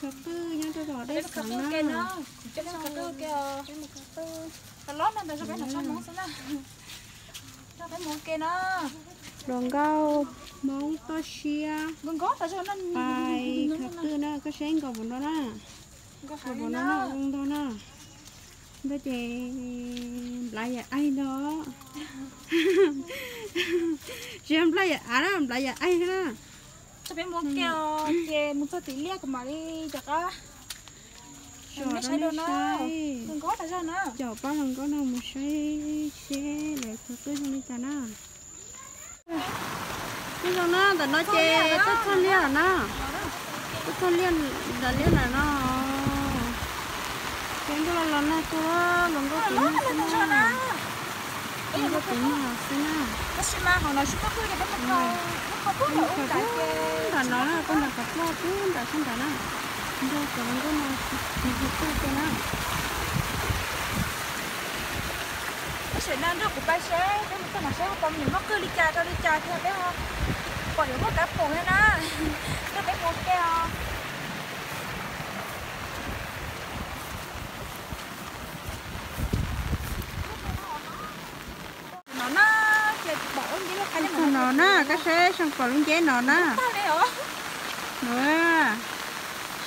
Qhov qwj nyob rau tom dej xeev na. Hluas nkauj Hmoob toj siab pais khaws qwj na, koj saib nkaus npaum no na. Nkaus npaum no na, zoo ntau na. Ntau ces nplai yam aig ntau. Tsis yog nplai yam av na, nplai yam aig na. Txog peb mus ke os, ces mus txog tim liaj kuv mam li rov qab. Saib dua na, caum pab hluas nkauj no mus saib seb lawv khaws qwj zoo li cas na. Zoo na, ntawm no ces tuaj txog liaj na, tuaj txog liaj, nram liaj ntawm no. Ces ntuj los los nag kawg, hluas nkauj tim no xwb na, hluas nkauj tim no xwb na. Peb mus khaws qwj nram no na, koj nram qhov plaj pub nram sab nrad na, nrog cov hluas nkauj no mus khaws qwj kiag na. Peb sawv daws nrog kuv pais seb peb mus txog nram seb ho pom me nyuam muaj qwj li cas rau li cas thiab peb ho pom yuav muaj kab pum thiab na. Nrog peb mus ke os. No na, ces pom lub nceb lub qaib no na, koj saib, pom lub nceb no na. No,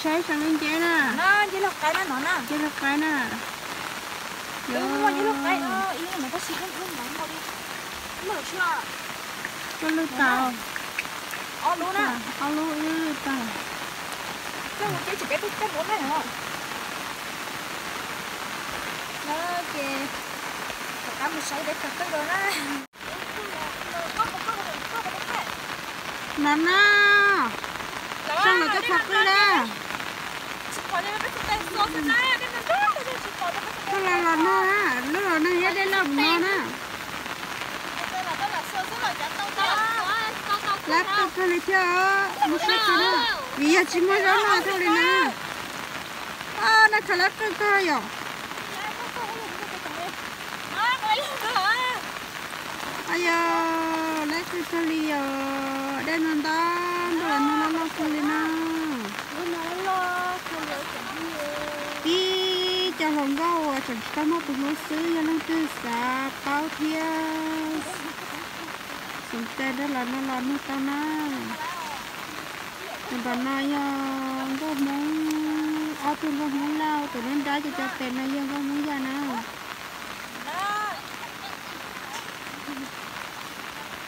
saib lub nceb na. Nceb lub qaib na no na. Nceb lub qaib na. Muaj nceb lub qaib ib lub no tab sis lub ntawd li. Koj lwj tau. Ob lub na. Ob lub ib lub lwj tau. Koj mus ces tsis peb tub coj mus na. No ces rov qab mus saib peb khaws qwj dua na. No na, zoo los koj khaws qwj na. Koj los los no na, lub los no yog dej loj mus no na. Lab qwj kawg li thiab, mus saib kiag na, vim yog tsis muaj zaub noj thiaj li na. Noj khaws lab qwj kawg yom. Yog lab qwj kawg li yom, dej no ntau ntau los no loj loj kawg li na. Tib cov hluas nkauj uas tseem tsis tau muaj tus hlub xwb, yog leej twg xav paub thiab xoom tes nrog los no los nug tau na. Tus nram no yog nkauj Hmoob, ob tug nkauj Hmoob Lauj, tus nruab nrab ces cov pem no yog nkauj Hmoob Yaj na.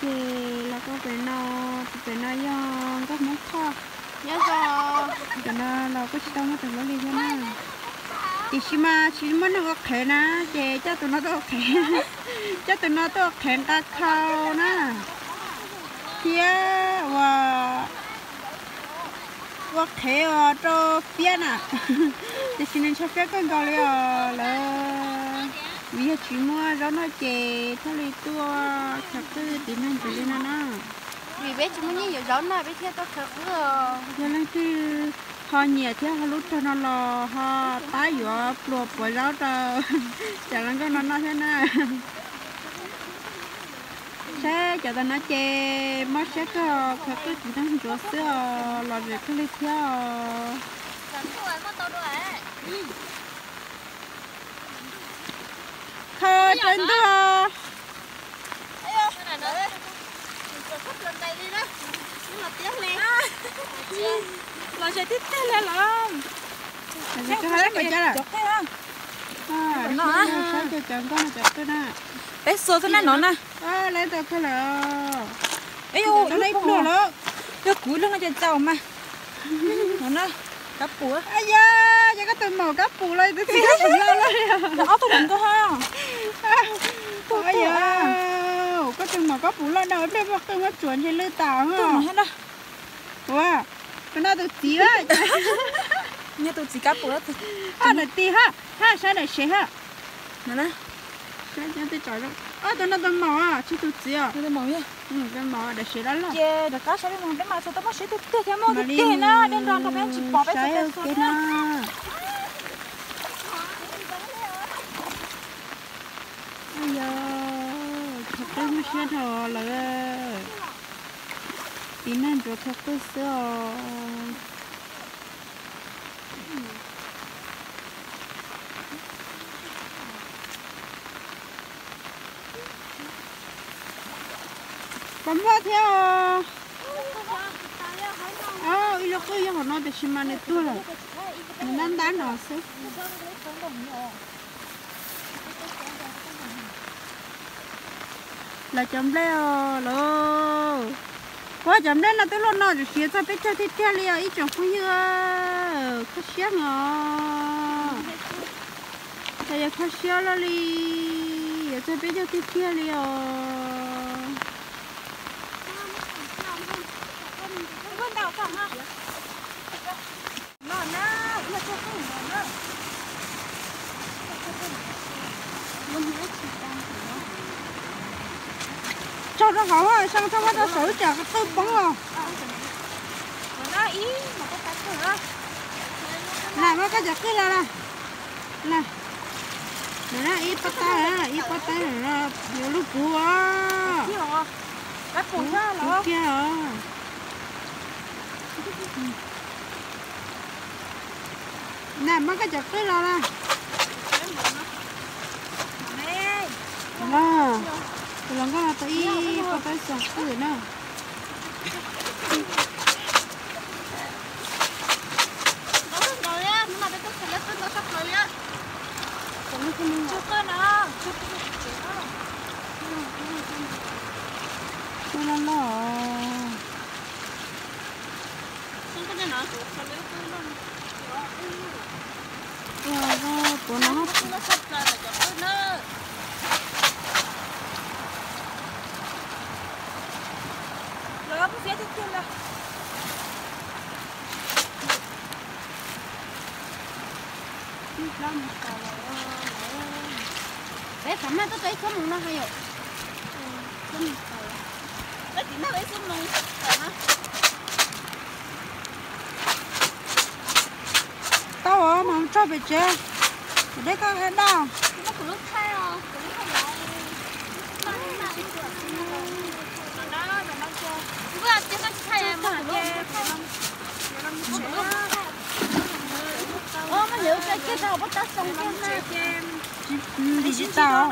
Ces los rau pem no, tus pem no yog nkauj Hmoob Thoj. Nyob zoo. Tus no los kuj tsis tau muaj tus hlub li thiab na. Tiam sis mas tsis muaj neeg ua qhev na, ces coj tus no tuaj ua qhev, coj tus no tuaj ua qhev nqa khau na, thiab ua, ua qhev os rau fiab na. Tiam sis nws ntshai fiab kawg nkaus li os lawm, vim yog tsis muaj zaub noj ces thiaj li tuaj khaws qwj tiv neeg ntawd li no na. Vim peb tsis muaj nyiaj yuav zaub noj peb thiaj tuaj khaws qwj os. Yog leej twg ho nyiam thiab ho hlub raug no los ho pab yuav pluas puav zaub rau cov hluas nkauj no noj thiab na. Saib cov tom no ces mob siab kawg, khaws qwj tiv neeg ntsuav xwb os, lom zem kawg li thiab os. Khaws rau ntuj. Los zem tib teg li los. Saib cov nkauj no cov qwj na. Peb xuas xwb na no na. Lawv tau kawg lawm. Yog kuv lub no ces txaus mas. No na, kab pum. Yog, ces koj tus maum kab pum los tus txiv kab pum los lawm. Ob tug hluas nkauj ho. Koj tus maum kab pum loj dhau, ib pliag muaj qwj muab tsuav ntshe lwj tas. Ua, tus no tus txiv. Tus txiv kab pum. Hab daim ti hab, hab saib daim sev hab. Tus no tus maum, tsis tus txiv os. Tus maum, daim sev loj loj. Ces rov qab saib peb mus peb mam txog tau muaj siab tiag tiag thiab muaj tiag tiag na, dej nrog nrog peb tsis pom peb txog peb txog na. Yog, khaws qwj muaj siab dhau lawm. Tiv neeg ntsuav khaws qwj xwb os. Pos muaj thiab. Ib lub qwj yog hauv no tiam sis mas nws tuag lawm, nws ntab ntab no xwb. Lawv cov nplej os lauj. Puag cov nplej no twb luaj no tsis siav txog peb caug tiag tiag li os ib tsoom phooj ywg. Kho siab os. Cas yuav kho siab loj li, yuav txog peb caug tiag tiag li os. Tso rau hauv, tso tso muab rau saum ib tsam qwj poob os. Las, muab koj cov qwj los las. Las, ib pob tawb, ib pob tawb yuav lub puv os. Kiag os. Nas, muab koj cov qwj los las. Los, tus hluas nkauj no tau ib pob tawb xov qwj na. Qwj loj loj. Ua, puas no. Peb xav maj tuaj tau ib txhob moos no ha yom. Peb tim noj ib xub moos tawm na. Tau os, mas tso pem tsev. Kuv dej koj daj. Ntsis tsis tau.